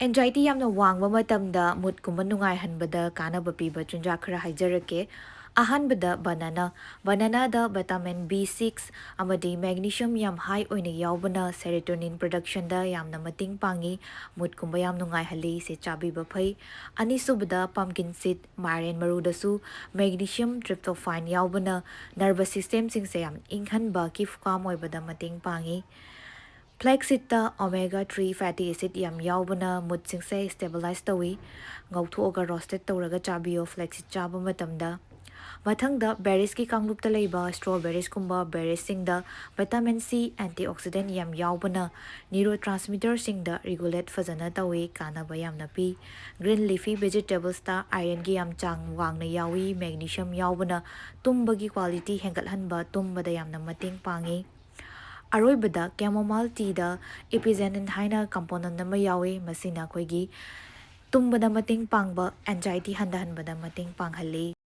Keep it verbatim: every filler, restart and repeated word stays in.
Anxiety ꯌꯥꯝꯅ ꯋꯥꯡꯕ ꯃꯇꯝꯗ moodꯀꯨꯝꯕ ꯅꯨꯡꯉꯥꯏꯍꯟꯕꯗ ꯀꯥꯟꯅꯕ ꯄꯤꯕ ꯆꯤꯟꯖꯥꯛ ꯈꯔ ꯍꯥꯏꯖꯔꯛꯀꯦ꯫ ꯑꯍꯥꯟꯕꯗ banana꯫ Bananaꯗ vitamin B six ꯑꯃꯗꯤ magnesium ꯌꯥꯝ high ꯑꯣꯏꯅ ꯌꯥꯎꯕꯅ serotonin productionꯗ ꯌꯥꯝꯅ ꯃꯇꯦꯡ ꯄꯥꯡꯉꯤ꯫ Moodꯀꯨꯝꯕ ꯌꯥꯝ ꯅꯨꯡꯉꯥꯏꯍꯜꯂꯤ꯫ ꯁꯤ ꯆꯥꯕꯤꯕ ꯐꯩ꯫ ꯑꯅꯤꯁꯨꯕꯗ pumpkin seed꯫ ꯃꯥꯏꯔꯦꯟ ꯃꯔꯨꯗꯁꯨ magnesium tryptophan ꯌꯥꯎꯕꯅ nervous systemꯁꯤꯡꯁꯦ ꯌꯥꯝ ꯏꯪꯍꯟꯕ, keep calm ꯑꯣꯏꯕꯗ ꯃꯇꯦꯡ ꯄꯥꯡꯉꯤ꯫ Flaxseedꯇ omega three fatty acid ꯌꯥꯝ ꯌꯥꯎꯕꯅ moodꯁꯤꯡꯁꯦ stabilize ꯇꯧꯏ꯫ ꯉꯧꯊꯣꯛꯑꯒ roasted ꯇꯧꯔꯒ ꯆꯥꯕꯤꯌꯣ flaxseed ꯆꯥꯕ ꯃꯇꯝꯗ꯫ ꯃꯊꯪꯗ berriesꯀꯤ ꯀꯥꯡꯂꯨꯞꯇ ꯂꯩꯕ strawberriesꯀꯨꯝꯕ berriesꯁꯤꯡꯗ vitamin C antioxidant ꯌꯥꯝ ꯌꯥꯎꯕꯅ neurotransmitterꯁꯤꯡꯗ regulate ꯐꯖꯅ ꯇꯧꯏ, ꯀꯥꯟꯅꯕ ꯌꯥꯝꯅ ꯄꯤ꯫ Green leafy vegetablesꯇ ironꯒꯤ ꯌꯥꯝ ꯆꯥꯡ ꯋꯥꯡꯅ ꯌꯥꯎꯏ, magnesium ꯌꯥꯎꯕꯅ ꯇꯨꯝꯕꯒꯤ quality ꯍꯦꯟꯒꯠꯍꯟꯕ, ꯇꯨꯝꯕꯗ ꯌꯥꯝꯅ ꯃꯇꯦꯡ ꯄꯥꯡꯉꯤ꯫ ꯑꯔꯣꯏꯕꯗ chamomile teaꯗ epigenin ꯍꯥꯏꯅ component ꯑꯃ ꯌꯥꯎꯏ, ꯃꯁꯤꯅ ꯑꯩꯈꯣꯏꯒꯤ ꯇꯨꯝꯕꯗ ꯃꯇꯦꯡ ꯄꯥꯡꯕ anxiety ꯍꯟꯊꯍꯟꯕꯗ ꯃꯇꯦꯡ ꯄꯥꯡꯍꯜꯂꯤ꯫